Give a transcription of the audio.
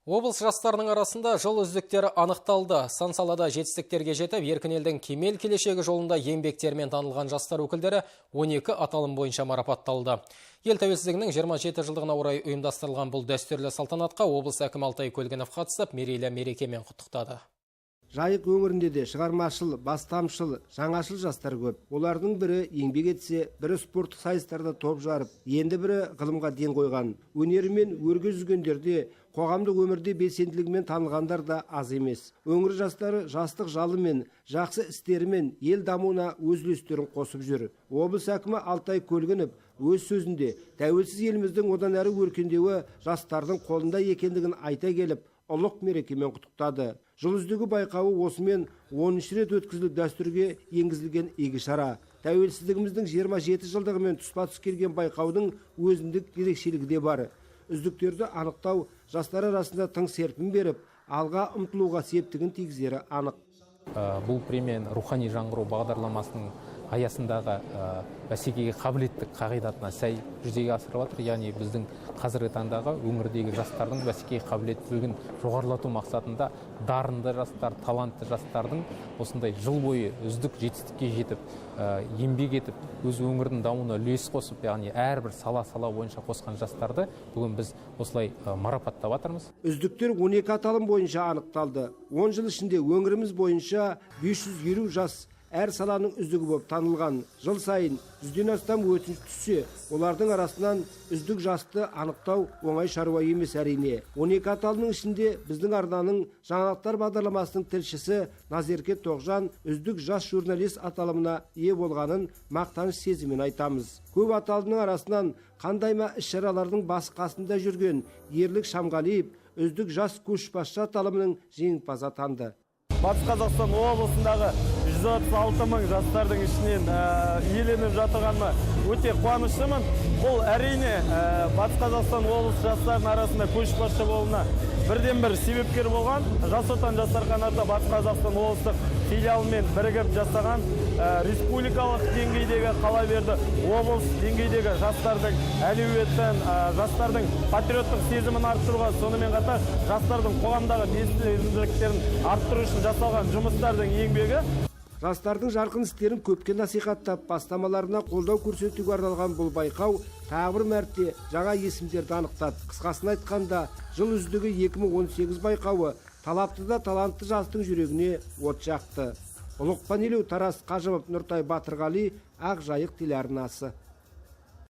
Облыс жастарының арасында жыл үздіктері анықталды. Сан салада жетістіктерге жетіп, еркін елдің кемел келешегі жолында еңбектерімен танылған жастар өкілдері 12 аталым бойынша марапатталды. Ел тәуелсіздігінің 27 жылдығына орай ұйымдастырылған бұл дәстүрлі салтанатқа облыс әкімі Алтай Көлгінов қатысып, мерейлі мерекемен құттықтады. Жайық өңірінде де шығармашыл, бастамшыл, жаңашыл жастар көп. Олардың бірі еңбек етсе, бірі спорттық сайыстарда топ жарып, енді бірі ғылымға ден қойған. Өнерімен өрге жүзгендер де, қоғамдық өмірде белсенділігімен танылғандар да аз емес. Өңір жастары жастық жалымен, жақсы істерімен ел дамуына өз үлестерін қосып жүр. Облыс әкімі Алтай Көлгінов өз сөзінде тәуелсіз еліміздің одан әрі өркендеуі жастардың қолында екендігін айта келіп, ұлық мерекемен құттықтады. Жыл үздігі байқауы осымен 10 рет өткізіліп, дәстүрге енгізілген игі шара. Тәуелсіздігіміздің 27 жылдығымен тұспа-тұс келген байқаудың өзіндік ерекшелігі де бар. Үздіктерді анықтау жастар арасында тың серпін беріп, алға ұмтылуға септігін тигізері анық. Бұл премияны рухани жаңғыру бағдарламасының аясындағы бәсекеге қабілеттік қағидатына сай жүзеге асырып жатыр. Яғни біздің қазіргі таңдағы өңірдегі жастардың бәсекеге қабілеттілігін жоғарылату мақсатында дарынды жастар, талантты жастардың осындай жыл бойы үздік жетістікке жетіп, еңбек етіп, өз өңірдің дамуына үлес қосып, яғни әрбір сала бойынша қосқан жастарды бүгін біз осылай марапаттап жатырмыз. Үздіктер 12 аталым бойынша анықталды. 10 жыл ішінде өңіріміз бойынша 550 жас әр саланың үздігі болып танылған. Жыл сайын 100-ден астам өтініш түссе, олардың арасынан үздік жасты анықтау оңай шаруа емес әрине. 12 аталымның ішінде біздің арнаның жаңалықтар бағдарламасының тілшісі Назерке Тоғжан үздік жас журналист аталымына ие болғанын мақтаныш сезіммен айтамыз. Көп аталымның арасынан қандай ма іс-шаралардың бас қасында жүрген Ерлік Шамғалиев үздік жас көшбасшы аталымының жеңімпазы атанды. Батыс Қазақстан облысындағы 136 мың жастардың ішінен иеленіп жатырғаныма өте қуаныштымын. Бұл әрине Батыс Қазақстан облысы жастарының арасында көшбасшы болуына бірден бір себепкер болған Жас Отан жастар қанаты Батыс Қазақстан облыстық филиалымен бірігіп жасаған республикалық деңгейдегі, қала берді облыс деңгейдегі жастардың әлеуетін, жастардың патриоттық сезімін арттыруға, сонымен қатар жастардың қоғамдағы белсенділіктерін арттыру үшін жасалған жұмыстардың еңбегі. Жастардың жарқын істерін көпке насихаттап, бастамаларына қолдау көрсетуге арналған бұл байқау тағы бір мәрте жаңа есімдерді анықтады. Қысқасын айтқанда, жыл үздігі 2018 байқауы талапты да талантты жастың жүрегіне от жақты. Ұлықпан Елеу, Тарас Қажымов, Нұртай Батырғали, Ақ Жайық телеарнасы.